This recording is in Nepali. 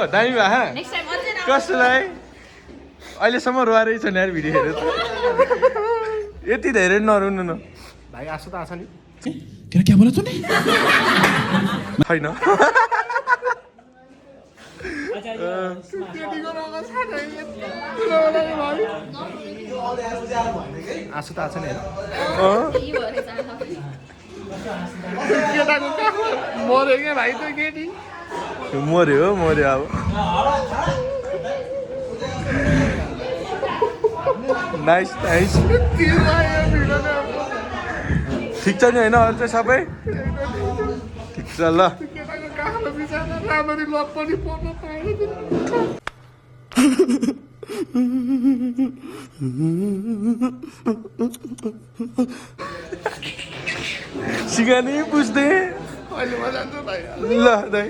दामी भए कसैलाई अहिलेसम्म रुवाएरै छ नि यार भिडियो हेरेर यति धेरै नरुनु न भाइ आशा त आछ नि तेरा क्या बोला तूने छैन आशा त आछ नि केटाको मर्यो क्या भाइ त केटी मर्यो अब नाइस ठिक छ नि होइन अरू चाहिँ सबै ठिक छ ल सिगानी बुझ्दै अहिले म जान्छु भाइ ल दाइ